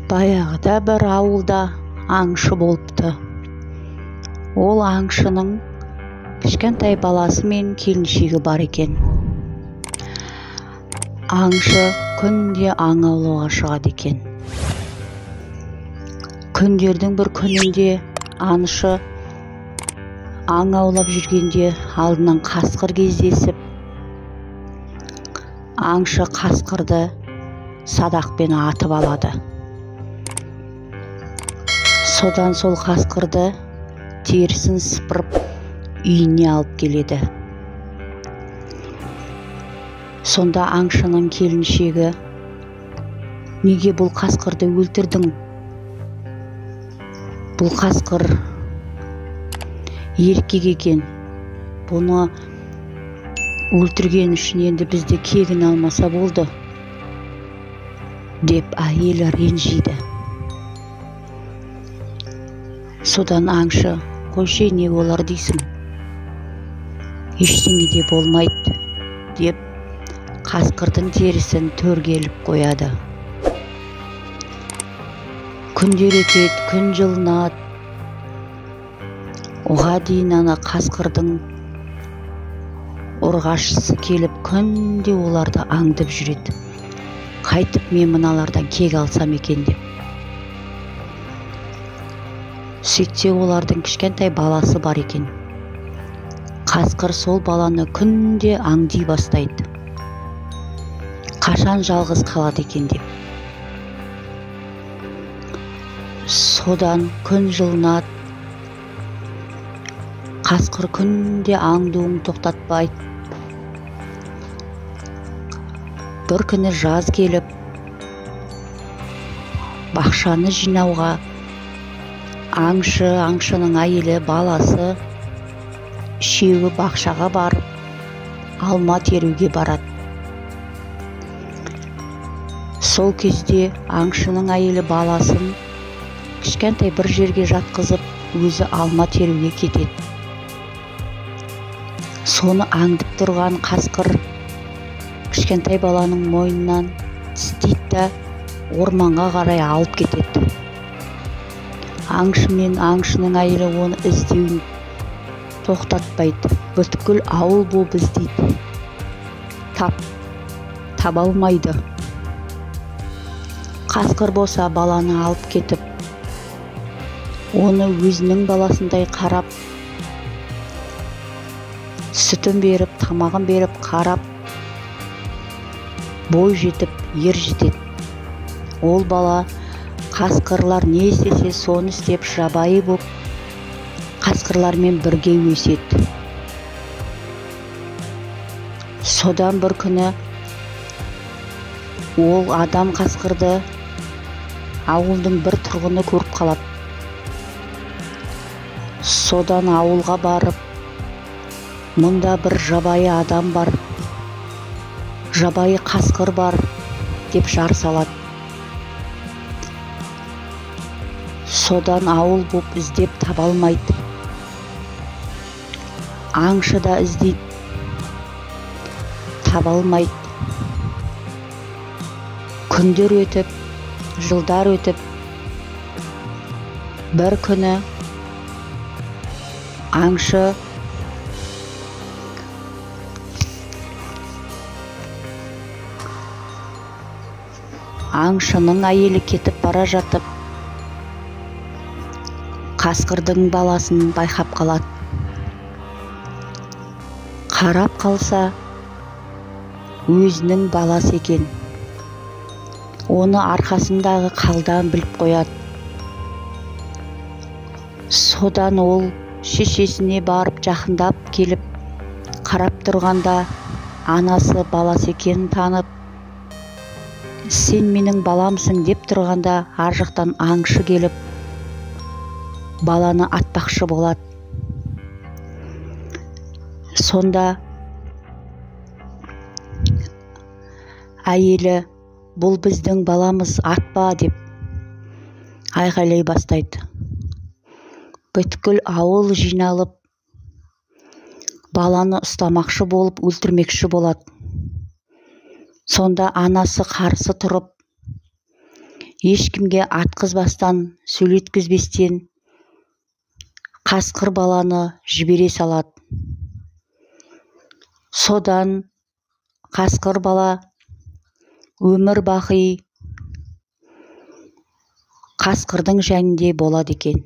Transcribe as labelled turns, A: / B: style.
A: Баяғыда бір ауылда аңшы болыпты. Ол аңшының кішкентай баласы мен келіншегі бар екен. Аңшы күнде аң аулауға шығады екен. Күндердің бір күнінде аңшы аң аулап жүргенде алдынан қасқыр кездесіп, аңшы қасқырды садақпен атып алады. Содан сол қасқырды терісін сыпырып үйіне алып келеді. Сонда аңшының келіншегі: "Неге бұл қасқырды өлтірдің? Бұл қасқыр еркек екен. Бұны өлтірген үшін енді бізде кегін алмаса болды", деп әйелі ренжиді. Содан аңшы: "Қойшы, не болар дейсің? Ештеңе де болмайды", деп қасқырдың терісін төрге іліп қояды. Күндер өтеді, күн жылынады. Оға дейін ана қасқырдың ұрғашысы келіп күнде оларды аңдып жүреді. Қайтып мен мыналардан кек алсам екен деп. Сөйтсе олардың кішкентай баласы бар екен. Қасқыр сол баланы күнде аңди бастайды. Қашан жалғыз қалады екен деп. Содан күн жылынады. Қасқыр күнде аңдуын тоқтатпайды. Бір күні жаз келіп, бақшаны жинауға аңшы, аңшының әйелі, баласы үшеуі бақшаға барып алма теруге барады. Сол кезде аңшының әйелі баласын кішкентай бір жерге жатқызып, өзі алма теруге кетеді. Соны аңдып тұрған қасқыр кішкентай баланың мойнынан тістейді да орманға қарай алып кетеді. Аңшы мен аңшының әйелі оны іздеуін тоқтатпайды. Бүткіл ауыл боп іздейді. Таба алмайды. Қасқыр болса баланы алып кетіп, оны өзінің баласындай қарап, сүтін беріп, тамағын беріп, қарап, бой жетіп, ер жетеді. Ол бала қасқырлар не істесе соны істеп, жабайы боп қасқырлармен бірге өседі. Содан бір күні ол адам қасқырды ауылдың бір тұрғыны көріп қалады. Содан ауылға барып, мұнда бір жабайы адам бар, жабайы қасқыр бар деп жар салады. Содан ауыл боп іздеп таба алмайды. Аңшы да іздейді, таба алмайды. Күндер өтіп, жылдар өтіп, бір күні аңшы аңшының әйелі кетіп бара жатып, қасқырдың баласын байқап қалады. Қарап қалса, өзінің баласы екен. Оны арқасындағы қалдан біліп қояды. Содан ол шешесіне барып жақындап келіп, қарап тұрғанда анасы баласы екенін танып, сен менің баламсың деп тұрғанда ар жақтан аңшы келіп, баланы атпақшы болады. Сонда әйелі: "Бұл біздің баламыз, атпа", деп айғайлай бастайды. Бүткіл ауыл жиналып, баланы ұстамақшы болып өлтірмекші болады. Сонда анасы қарсы тұрып, Ешкімге атқызбастан, сөйлеткізбестен қасқыр баланы жібере салады. Содан қасқыр бала өмір бақи қасқырдың жанында болады екен.